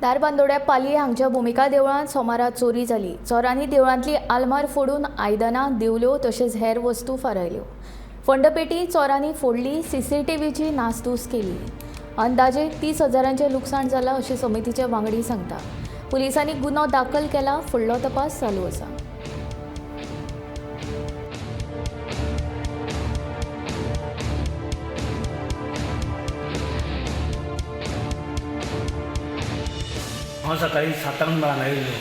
धारबांदोड्या पालये हांगच्या भुमिका देवळांत सोमारा चोरी जाली. चोरांनी देवळांतली आलमार फोडून आयदनां, दिवल्यो तशेंच हेर वस्तू फारायल्यो. फंडपेटी चोरांनी फोडली, सीसीटीव्हीची नासधूस केली. अंदाजे 30 हजारांचें लुकसाण जालां अशें समितीचे वांगडी सांगता. पुलिसांनी गुन्यांव दाखल केला, फुडलो तपास चालू आसा. हांव सकाळी 7 हांगा आयिल्लो.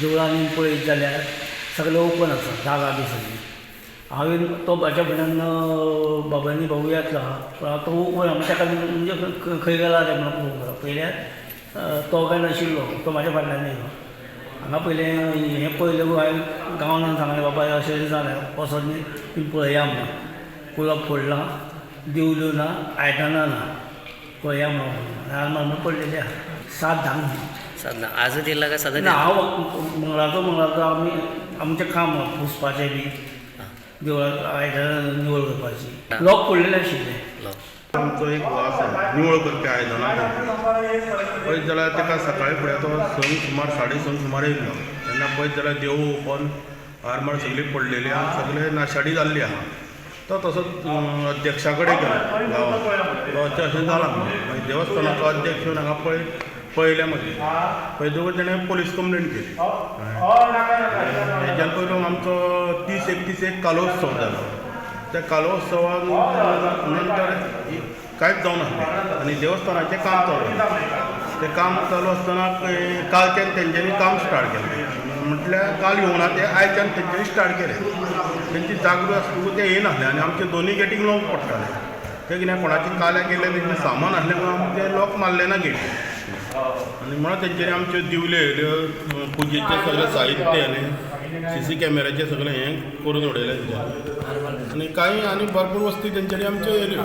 देवळान येवन पळयत जाल्यार सगळें ओपन आसा, दारां बी सगळीं. हांवें तो म्हाज्या फुड्यान बाबांनी भाऊ येतलो आहा, पूण तो ओपन आहा, ताका म्हणजे खंय गेला तें म्हणून पळोवंक गेलो. पळयल्यार तो काय नाशिल्लो, तो म्हाज्या फाटल्यान येयलो. हांगा पयलें हें पळयलें, हांवें गांवान सांगलें, बाबा अशें अशें जालें, वचोन तुमी पळया म्हणून. कुलप फोडलां, दिवल्यो ना, आयदनां ना, पळया म्हणून. आलमार म्हणून पडलेली आहा. 7-10 . साधना आजच येयला काय सदांच? ना, हांव मंगळारचो मंगळारचो आमी आमचें काम पुसपाचें बी, देवळाक आयदनां निवळ करपाची. लॉक पडलेलें आशिल्लें. येता? आमचो एक हो आसा, निवळ करपी आयदनां करपी. पळयत जाल्यार ताका सकाळी फुडें तो 6 सुमार, 6:30 सुमार येयल्लो. तेन्ना पळयत जाल्यार देवूळ ओपन, आरमार सगळी पडलेली आहा, सगळे नाशाडी जाल्ली आहा. तो तसोच अध्यक्षा कडेन गेलो गांवांत, तो अशें अशें जालां म्हणून. मागीर देवस्थानाचो अध्यक्ष येवन हांगा पळयलें. मागीर पळयतकूच तेणें पोलीस कंप्लेन केली. हेज्यान पयलू आमचो 30-31 एक कालोत्सव जालो. त्या कालोत्सवान नंतर कांयच जावनासलें आनी देवस्थानाचें काम चालू आसलें. तें काम चालू आसतना कालच्यान तेंच्यांनी काम स्टार्ट केलें. म्हटल्यार काल येवना ते, आयच्यान तेंच्यांनी स्टार्ट केलें. तेंची जागृत आसतकूच ते येयनासले आनी आमचे दोनूय गेटीक लॉक पडटाले. ते कितें कोणाचे काल्याक गेले, तेंचें सामान आसलें म्हणून आमी ते लॉक मारले ना गेटी. आनी म्हणून तेंच्यांनी आमच्यो दिवल्यो येयल्यो, पुजेचें सगळें साहित्य येयलें, सीसी कॅमेराचें सगळें हें करून उडयलें तेंच्यांनी. आनी कांय आनी भरपूर वस्ती तेंच्यांनी आमच्यो येयल्यो.